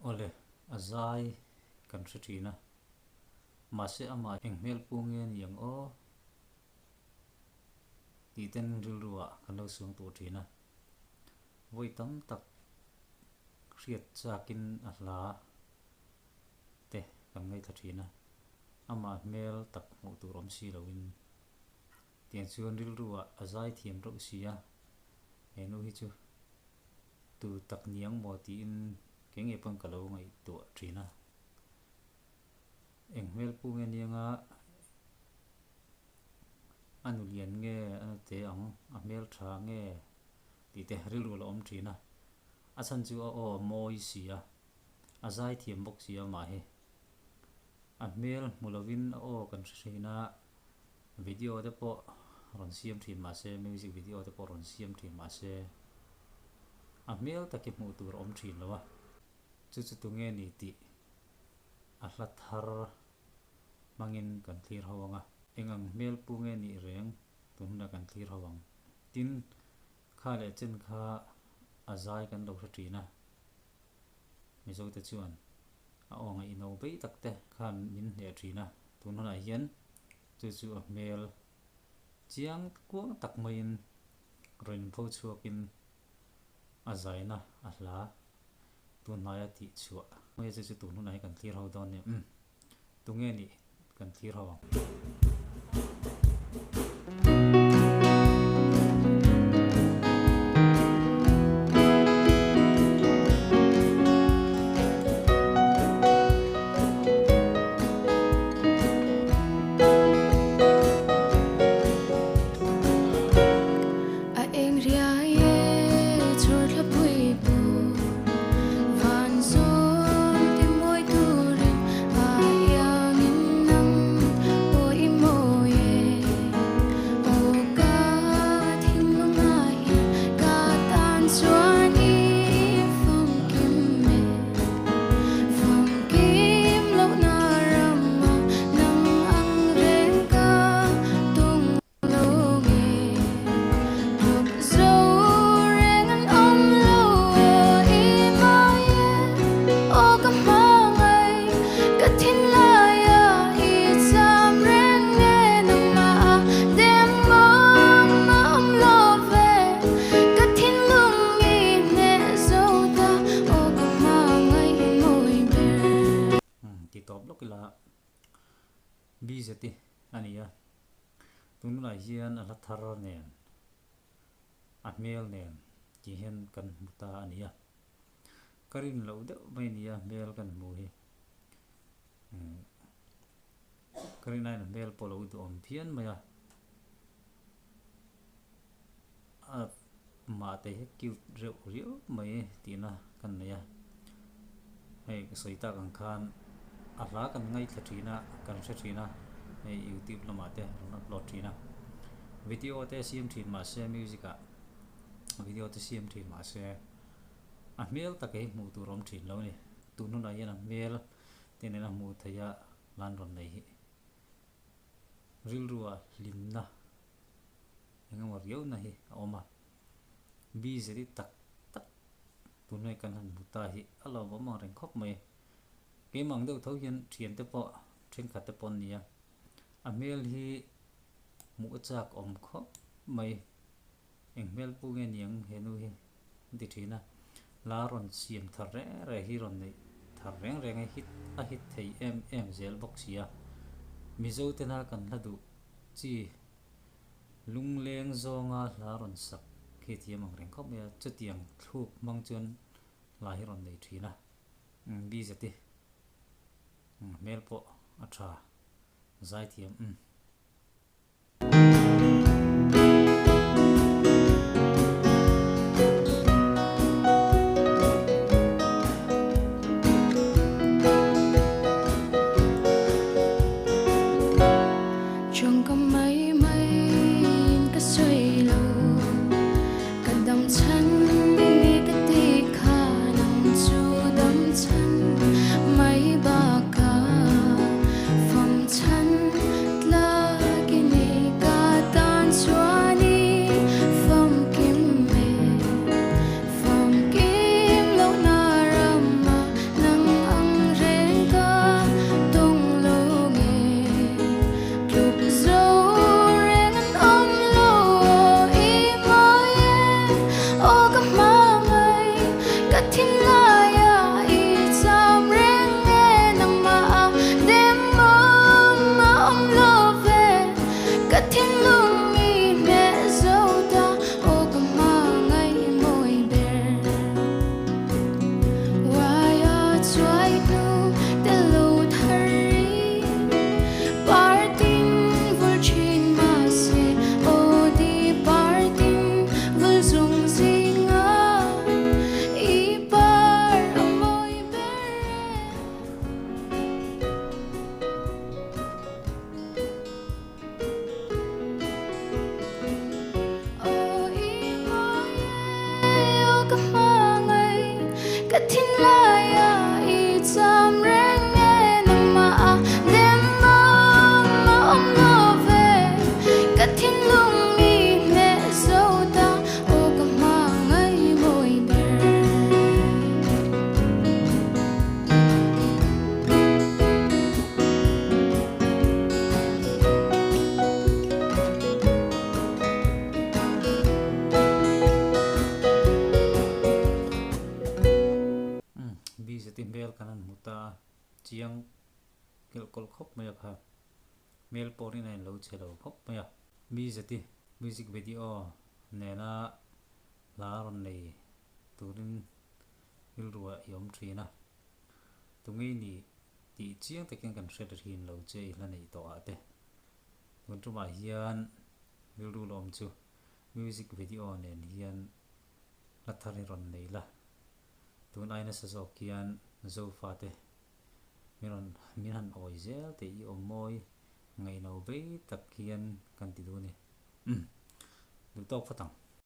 Awle, a zai kan hre thin a, mahse amah eng hmel pu nge a ni ang aw tih ten rilru ah kan lo suang tur thin a. Vawi tam tak hriat chakin a hla te kan ngaithla thin a, amah hmel tak hmuh tur awm si loin tiang chuan rilru ah a zai thiam reuh si a, he nu hi chu tu tak niang maw tiin kei ngei pawn ka lo ngaihtuah thin a. Eng hmel pu nge nianga a nu lian nge a nu te ang, a hmel tha nge tih te rilru a lo awm thin a. A chhan chu a aw a mawi si a, a zai thiam bawk si a mah hi. A hmel hmu lovin a aw kan hre thin a, video te pawh rawn siam thin mah se, music video te pawh rawn siam thin mah se, a hmel tak hi hmuh tur a awm thin lo a. Chu chu tunge ni tih a hla thar hmangin kan thlir ho ang a. Eng ang hmel pu nge nih reng tun hunah kan thlir ho ang. Tin, kha leh chen kha a zai kan lo hre thin a. Mizote chuan a aw ngaihno bei tak te khan min hneh thin a. Tun hunah hian chu chu a hmel chiang kuang tak maiin rawn inpho chhuakin a zaina a hla tun hnaia tih chhuah mai a chu chu tun hunah hi kan thlir ho dawn nia umm tunge nih kan thlir ho ang. A eng riai e chhawr thla pui bur van zawl ti mawi turin a iangin nang pawh i mawi e. Aw ka thinlung ah hian ka tan chuan i famkim e. Famkim lohna ramah nang ang reng ka tung Ti tawp lawk ila BZI a ni a. Tunlai hian a hla thar nen, a hmel nen tih hian kan hmu ta a ni a. Ka rin loh deuh mai a ni a hmel kan hmu hi. Ka rin aiin a hmel pawh a lo duhawm phian mai a. A mahte hi cute reuh riau mai tihna kan nei a. Hei ka sawi tak ang khan a hla kan ngaithla thin a, kan hre thin a, hei youtube lamah te rawn upload thin a. Video te siam thin mah se music ah video te siam thin mah se a hmel tak hi hmuh tur a awm thin lo a ni. Tun hunah hian a hmel te nena hmuh theih a lan rawn nei hi rilrua hlimna eng emaw riauna hi a awm a. Busy tak tak tunhnuai kan han hmu ta hi a lawmawm ang reng khawp mai. Keimah ang deuh tho hian thiante pawh thenkhat te pawh an ni a, a hmel hi hmuh a chak awm khawp mai. Eng hmel pu nge niang he nu hi an ti thin a, la rawn siam thar reng reng hi rawn neih thar reng reng hi hit a hit thei em em zel bawk si a. Mizo tena kan hla duh chi Lungleng zawnga hla rawn sak khi thiam ang reng khawp mai a, chutiang thluk hmang chuan hla hi rawn nei thin a, BZI hmel pawh a tha zaithiam umm. Tawngka mai maiin ka sawi lo, ka dam chhan i ni ka ti kha nang chu dam chhan mai bakah fam chhan tlak i ni ka tan chuan i famkim e, famkim lohna ramah nang. chhe lo khawp mai a. Mi zeti music video nena hla rawn nei turin rilruah i awm thin a. Tunge i nih tih chiang takin kan hre thin lo che i hla neih tawh ah te. Tun tumah hian rilru lawm chu music video nen hian hla thar hi rawn nei la. Tun ai nasa zawk hian Zofa te min rawn min han awi zel teh i awm mawi ngaihno bei tak hian kan ti duh a ni. Umm duh tawk phawt ang.